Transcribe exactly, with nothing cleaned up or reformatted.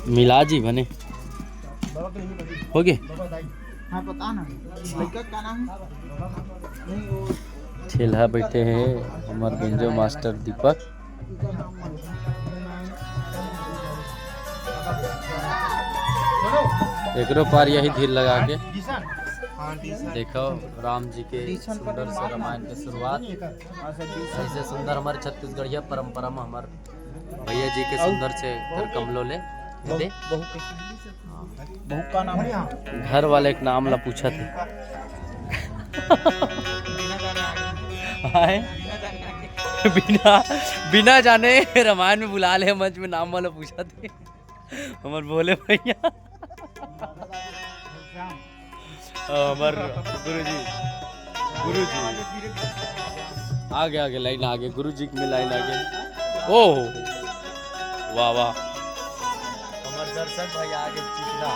मिला जी बने। हो गे? हाँ, पता ना। लड़का का नाम है? ठेलहा बैठे हे हमर बेंजो मास्टर दीपक। एकरो पार यही धीर लगा के देखो राम जी के सुंदर से रामायण के शुरुआत। ऐसे सुंदर हमारे छत्तीसगढ़िया परंपरा में हमारे भैया जी के सुंदर से घर कमलो ले दे। बहू का नाम है? घर वाले के नाम ला पूछत हे। हाय। बिना, बिना जाने रामायण में बुला ले, मंच में नाम वाला पूछत हे। हमर भोले भैया। हमर गुरुजी, गुरुजी। आगे, आगे लाइन आगे, गुरुजी में लाइन आगे। ओह, वाह, वाह। हमर दर्शक भाई आगे चिकना।